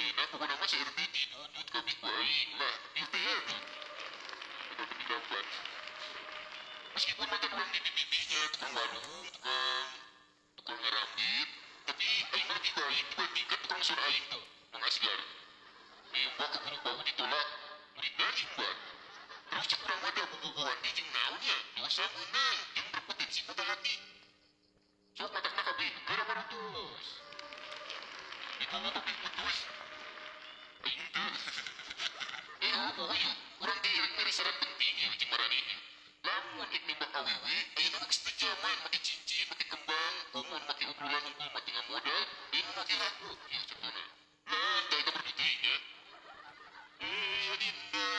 Ayeuna pokona mah seueur deui didudut kabeh ku aing lah. Ieu teh ya. Eta teh dapat. Meskipun mantan urang di bibinya tukang warung, tukang ngarambit, tapi aing mah lebih baik dibandingkan tukang sur aing tuh, Mang Asgar. Nembak ke gunung bau ditolak, muridna imbat. Terus cek urang mah da bububuhan di jeung naonnya, dosa meunang jeung berpotensi patah hati. Sok matakna kabeh gara marutus. Itu mah tapi putus. Aing teu. Oh iya, urang teh rek mere saran penting ya jeung maraneh. Lamun ek nembak awewe, ayeuna mah geus teu jaman make cincin, make kembang, komun make obrolan unggul mah teu ngamodal, ayeuna make laku, ieu contohna. Nah, tah eta berduit deui nya. Adinda,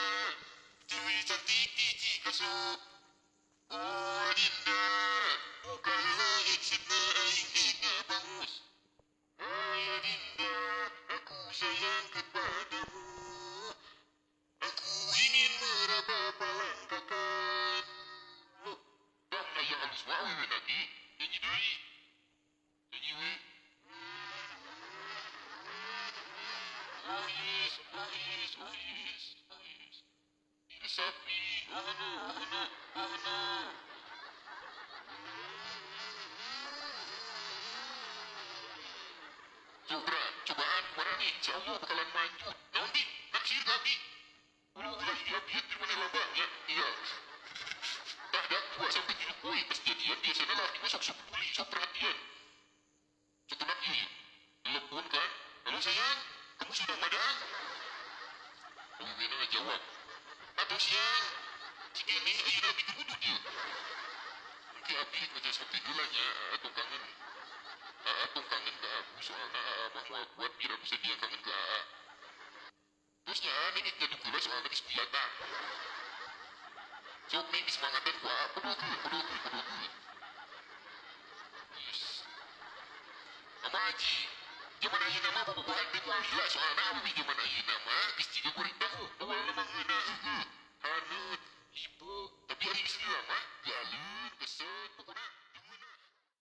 cewek cantik di Cikaso. Oh Adinda, bukanlah exitna aing ek ngabangus. Hai Adinda, aku sayang kepadamu. Aku ingin meraba palangkakan. Dong aya halus mah awewe lagi, nyanyi deui. Nyanyi we. Oh yes, oh yes, oh yes, oh yes. Ini sapi, oh no, oh no, oh no. Cobra, cobaan kemana nih? Insya Allah bakalan maju. Naon di? Naksir ka abdi. Ulah ini abdi di mana lambang ya? Iya. Tah dak 2 sampai 7 poe pas jadian biasanya laki mah sok peduli, sok perhatian. Contohna kieu ya. Telepon kan? Halo sayang, kamu sudah madang? Awewena ngajawab. Atuh siang. Cik ini ayeuna abdi keur udud ieu. Engke abdi ngajas hati heula nya, atau kangen. Atau kangen ke aku soalna abah moal kuat biar aku sedia kangen ke AA. Terus nya neng ek nyaduk heula soalna geus biata. Sok neng disemangatan ku AA, pedulkeun, pedulkeun, pedulkeun. Yes. Mama Haji, jaman ayeuna mah bobogohan teh moal lila soalna awewe jaman ayeuna mah geus jiga goreng tahu, awalna mah ngeunah heuheuh.